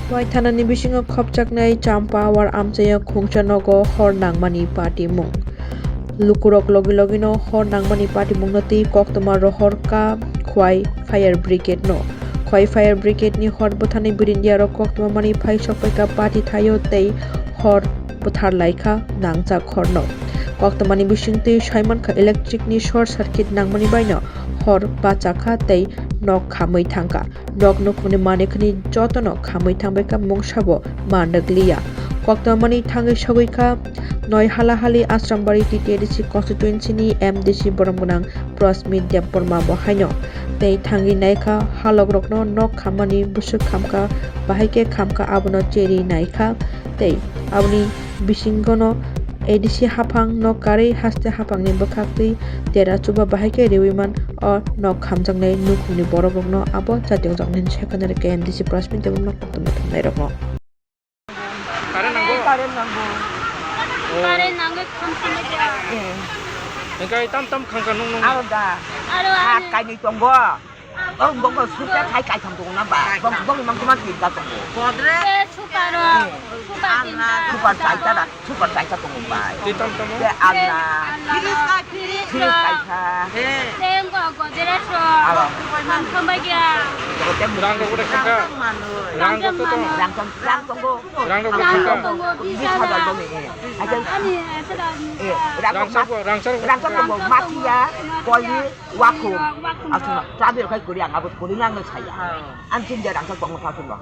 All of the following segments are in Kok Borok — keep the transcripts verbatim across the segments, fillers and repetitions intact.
Khwai thanani bisingo khopjaknai Champawar amchaio khungsa nogo hor nangmani patimung. Lukurok logi logino hor nangmani patimungno twi koktwma rohor ka Khwai Fire Brigade no. Khwai Fire Brigade ni hor bwthani birindiarok koktwma mani phai sokpaikha pati thaio tei hor bwthar laikha nangjak horno. Koktwmani bisingtwi saimankha electric ni short circuit nangmani baino hor bachakha tei nok khamwi thangkha. Nok nukhungni manikhwni jotono khamwi thangbaikha, mungsabo manrwkliya. Koktwmani thangwi sogwikha Noihalahalli Asrambari T T A D C constituency ni M D C boromgwnang Prasmit Debbarma bo haino. Tei thangwi naikha halokrokno nok khammani bwswk khamkha, bahai khe khamkha abono cherwi naikha tei aboni bisingono A D C haphang nok karwi haste haphangni bwkhaktwi dera chuba bahai khe riwi man o nok khamjaknai nukhungni borokrokno abo Jatiokjaknaini Secondary K M D C Prasmit Debbarma koktwma thumnairokno. Current nango? Current nango. Oh. Current nango, kham kham kha. Eh. Hingkai tam tam khangkha nung nung. Aro da. Aro ha ani. Kainwi tongo. Oh, bongo super khai kaitham tongo na ba. Bong, bong mang kuma tinta tongo. Godrej. Eh, super ro. Eh. Super tinta. Super kaita da, super kaita tongo ba. Tei tam tamo? Tei alna. Fridge ka, fridge. Fridge kaita. Eh. Tei wngkha Godrej ro. Aro. Kham kham bai kha. Rang rok udah khangkha. Rang rok to tong. Rang tong, rang tongo. Rang rok udah khangkha. Rang tongo, bis hajar tongo, eh. Aja. Ani, eh, sada. Eh, rang rok rang sar, rang sar. Rang sar tongo, matiya, koli, Wakhung. Wakhung. Aswk no, travel khai kwrwi ang abo kwrwi nang no saya. Ang tin de rang kha tongma kha swngo.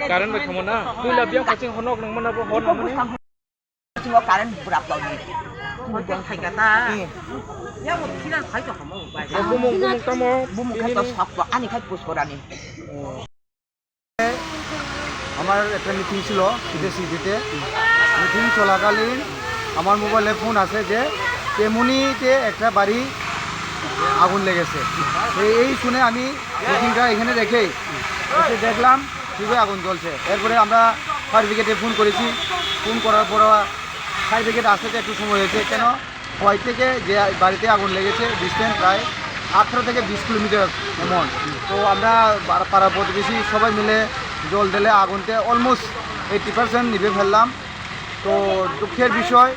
Current bai thangma na? Puila biyang kaching honok nang mana bo hor nang mani? Singo current burap tong ni. Hor tong khai kha ta. Eh. Ya bo khinan khai to hamo bai. Bumung, bumung tamo? Bumung khai to ini ni. Sok to, ani khai pusporani. Oh. আমার একটা মিটিং ছিল সিতে সিটিতে। মিটিং চলাকালীন আমার মোবাইলে ফোন আসে যে তেমুনিতে একটা বাড়ি আগুন লেগেছে। তো এই শুনে আমি মিটিংটা এখানে রেখেই এসে দেখলাম খুবই আগুন জ্বলছে। এরপরে আমরা ফায়ার ব্রিগেডে ফোন করেছি। ফোন করার পর ফায়ার ব্রিগেড আসতে তো একটু সময় হয়েছে। কেন? খোয়াই থেকে যে বাড়িতে আগুন লেগেছে ডিস্টেন্স প্রায় আঠারো থেকে বিশ কিলোমিটার এমন। তো আমরা পাড়া, পাড়া প্রতিবেশী সবাই মিলে জল ঢেলে আগুনকে অলমোস্ট এইটটি পার্সেন্ট নিভে ফেললাম। তো দুঃখের বিষয়,